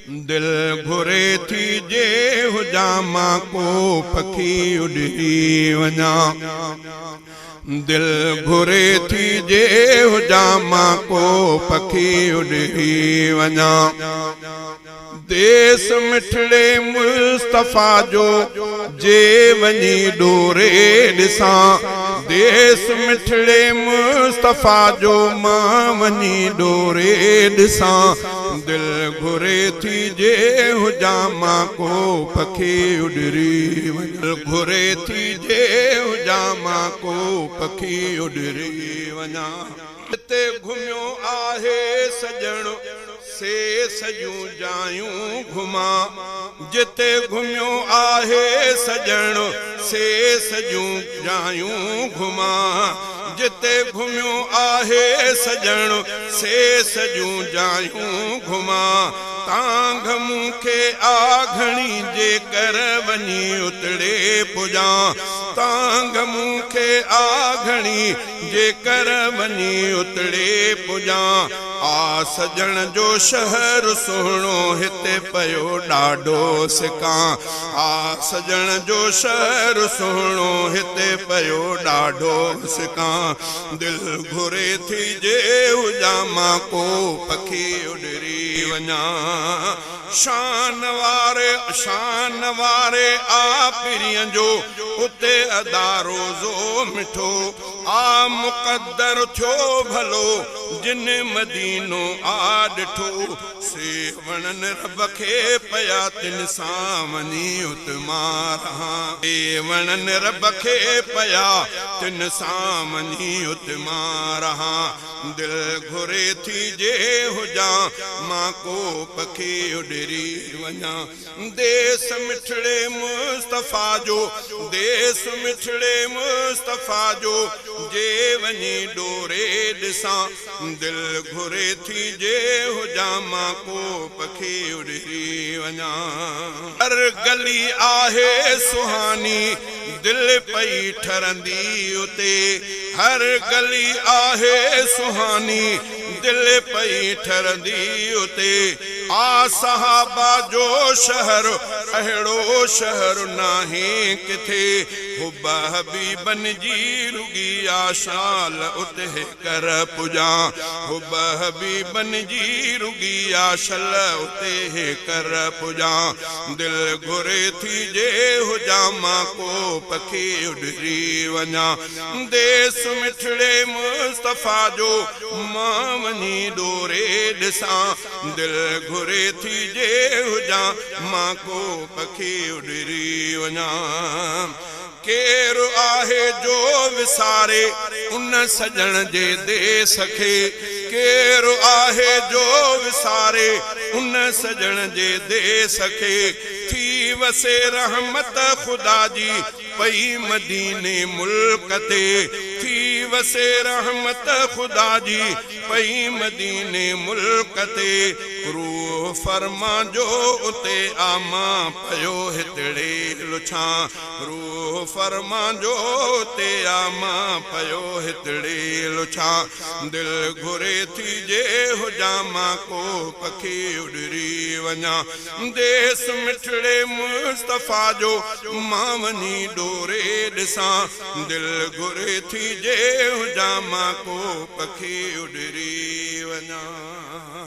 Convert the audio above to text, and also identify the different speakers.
Speaker 1: دل گهري ٿي جي هجان مان ڪو پکي اڏري وڃان. دل گهري ٿي جي هجان مان ڪو پکي اڏري وڃان. ديس مٺڙي مصطفيٰ جو جي وڃي ڏوري ڏسان. ديس مٺڙي مصطفيٰ جو مان وڃي ڏوري ڏسان. دل گهري ٿي جي هجان مان ڪو پکي اڏري وڃان. دل گهري ٿي جي هجان مان ڪو پکي اڏري وڃان. جتي گهميو آهي سڄڻ سي سڄيون جايون گهمان. جتي گهميو آهي سڄڻ سي سڄيون جايون گهمان. جتي گهميو آهي سڄڻ سي سڄيون جايون گهمان. تانگهه مون کي آ گهڻي جيڪر وڃي اتڙي پڄان. تانگهه مون کي آ گهڻي جيڪر وڃي اتڙي پڄان. آ سڄڻ جو شهر سهڻو هتي پيو ڏاڍو سڪان. آ سڄڻ جو شهر سهڻو هتي پيو ڏاڍو سڪان. دل گهري ٿي جي هجان مان ڪو پکي اڏري وڃان. شان واري شان واري آ پرينء جو اتي ادا روضو مٺو. آ مقدر ٿيو ڀلو جن مدينو آ ڏٺو. سي وڻن رب کي پيا تن سان وڃي ات مان رهان. سي وڻن رب کي پيا تن سان وڃي ات مان رهان. دل گهري ٿي جي هجان مان ڪو پکي اڏري وڃان. ديس مٺڙي مصطفيٰ جو، ديس مٺڙي مصطفيٰ جو، جي وڃي ڏوري ڏسان. دل گهري ٿي جي هجان مان ڪو پکي اڏري وڃان. هر گلي آهي سهاني، دل پئي ٺرندي اتي. هر گلي آهي سهاني، دل پئي ٺرندي اتي. آ صحابه جو شهر، اهڙو شهر ناهي ڪٿي. حب حبيبن جي رڳي آ شال اتي ڪر پڄان. حب حبيبن جي رڳي آ شل اتي ڪر پڄان. دل گهري ٿي جي هجان مان ڪو پکي اڏري وڃان. ديس مٺڙي مصطفيٰ جو مان وڃي ڏوري ڏسان. دل گهري ٿي جي هجان مان ڪو پکي اڏري وڃان. ڪير آهي جو وساري ان سڄڻ جي ديس کي. ڪير آهي جو وساري ان سڄڻ جي ديس کي. ٿي وسي رحمت خدا جي پئي مديني ملڪ تي. ٿي وسي رحمت خدا جي پئي مديني ملڪ تي. روح فرمان جو اتي آ مان پيو هتڙي لڇان. روح فرمان جو اتي آ مان پيو هتڙي لڇان. دل گهري ٿي جي هجان مان ڪو پکي اڏري وڃان. ديس مٺڙي مصطفيٰ جو مان وڃي ڏوري ڏسان. دل گهري ٿي جي هجان مان ڪو پکي اڏري وڃان.